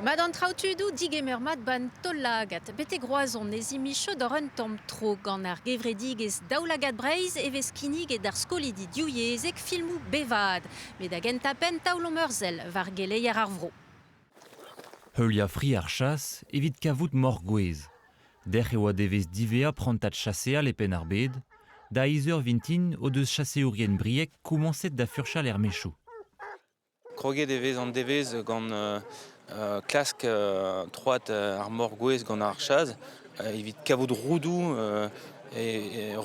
Mat an traoù tudoù digemer mat 'ban Taol-Lagad. Betek Roazhon ez imicho d'or un tamm tro gant ar gevredigezh Daoulagad Breizh e vez kinniget d'ar skolidi divyezhek filmoù bevaat. Met da gentañ-penn taolomp ur sell war geleier ar vro. Heuliañ fri ar chas evit kavout moc'h-gouez. Dec'h e oa devezh diwezhañ prantad chaseal e Penn-ar-Bed. Da eizh eur vintin o deus chaseourien Brieg komañset da furchal er mechoù. Kroget e vez an devezh gant klask troad ar moc'h-gouez gant ar chas evit kavout roudoù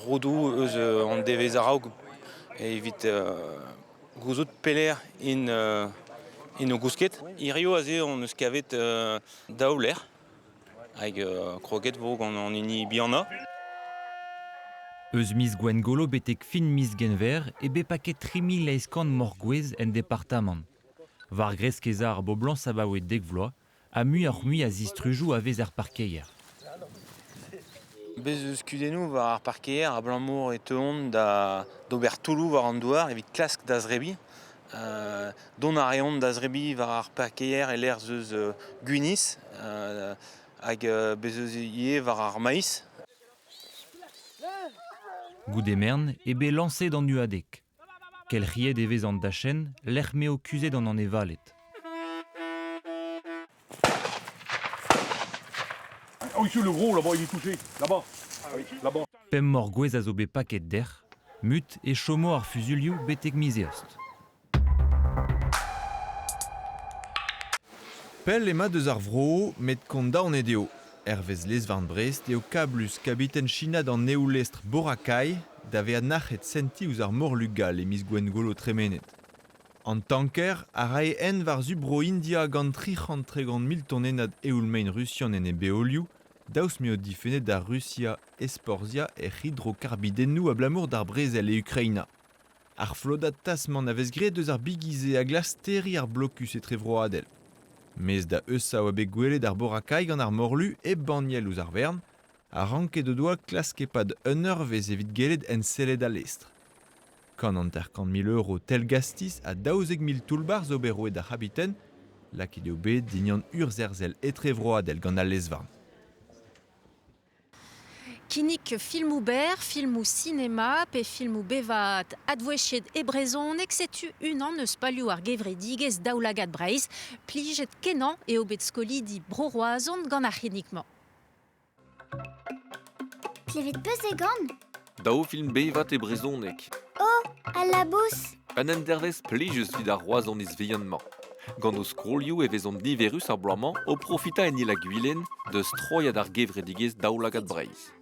roudoù eus an devezh a-raok evit gouzout pelec'h int int o gousket. Hiziv aze hon eus kavet daou lec'h hag kroget vo gant an hini bihanañ. Eus miz Gwengolo betek fin miz Genver eo bet paket 3 800 moc'h-gouez en departamant. War gresk ez a ar boblañs abaoe dek vloaz ha muioc'h-mui a zistrujoù a vez er parkeier. Bez eus kudennoù war ar parkeier abalamour e teuont da d'ober toulloù war an douar evit klask da zrebiñ. Dont a reont da zebriñ war ar parkeier e-lec'h eus gwinizh hag bez' eus ivez war ar maiz. Goude mern eo bet lañset an huadeg. Kelc'hiet e vez an dachenn lec'h m'eo kuzhet an anevaled. Oh, ici, le gros, là-bas, il est touché. Là-bas. Là-bas. Pemp moc'h-gouez a zo bet paket dec'h. Mut e chomo ar fuzuilhoù betek miz Eost. Pell emañ deus ar vro met kondaonet eo. Hervez lez-varn Brest eo kablus kabiten chinat an eoullestr Boracay da vezañ nac'het sentiñ ouzh ar morlu gall e miz Gwengolo tremenet. An tanker a rae hent war-zu Bro-India gant 330 000 tonennad eoul-maen rusian en e beolioù, daoust m'eo difennet da Rusia ezporzhiañ hec'h hidrokarbidennoù abalamour d'ar brezel e Ukraina. Ar flodad tasmant a vez graet eus ar bigi-se a glask terriñ ar blokus etrevroadel. Mes da Eusa oa bet gwelet ar Boracay gant ar morlu hep banniel ouzh ar wern, ha ranket o doa klask e-pad un eurvezh evit gellet ensellet al lestr. 150 000 euro tell-gastiz ha 12 000 toull-bac'h zo bet roet d'ar c'habiten, lakaet eo bet dindan urzh-herzel etrevroadel gant al lez-varn. Kinnig filmoù berr, filmoù sinema pe filmoù bevaat advouezhiet e brezhoneg, setu unan eus palioù ar gevredigezh Daoulagad Breizh. Plijet kenañ eo bet skolidi Bro-Roazhon gant ar c'hinnig-mañ. Klevet 'peus e gan? Daou film bevat e brezhoneg. Oh, al labous! Un endervezh plijus evit ar Roazhoniz vihan-mañ. Gant o skolioù e vezont niverus ar bloaz-mañ o profitañ en Il-ha-Gwilen deus troiad ar gevredigezh Daoulagad Breizh.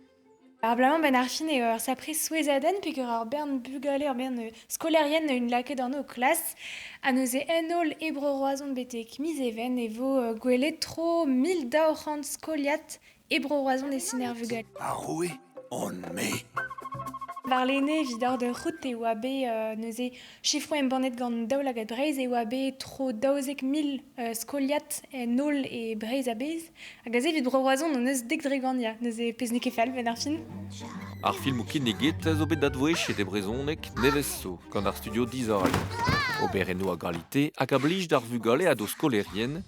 Ar bloaz-mañ 'benn ar fin eo ur sapre souezhadenn peogwir ur bern bugale, ur bern skolaerien 'neuint lakaet anv klas. Ha neuze en holl e Bro-Roazhon betek miz Even e vo gwelet tro 1200 skoliad e Bro-Roazhon e sin ar vugale. Ar roue on-me. Warlene evit d'ur route e oa bet neuze sifroù embannet gant Daoulagad Breizh e oa bet tro 12 000 skoliad en holl e Breizh a-bezh. Hag aze evit Bro-Roazhon hon eus 10% ya, neuze pezh n'eo ket fall 'benn ar fin. Ar filmoù kinniget zo bet advouezhiet e brezhoneg nevez zo gant ar studio Dizale. Oberennoù a galite hag a blij d'ar vugale ha d'o skolaerien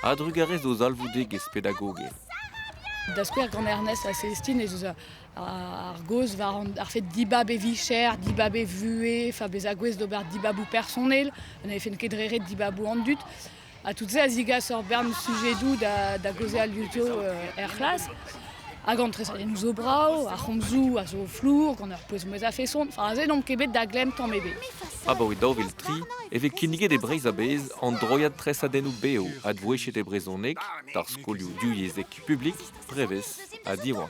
a-drugarez d'o zalvoudegezh pedagogel. Da skouer gant Ernest ha Célestine ez eus ar gaoz war ar fed dibab e vicher, dibab e vuhez, enfin bezañ gouest d'ober dibaboù personel, ne vefen ket dre ret dibaboù an dud. Ha tout se a zigas ur bern sujedoù da gaozeal diouto er c'hlas. Hag an tresadennoù zo brav, ar c'homzoù a zo flour, gant ur pouez-mouezh a-feson. Enfin, aze n'omp ket bet da glemm tamm ebet. Abaoe 2003 e vez kinniget e Breizh a-bezh an droiad tresadennoù bev advouezhiet e brezhoneg d'ar skolioù divyezhek publik, prevez ha Diwan.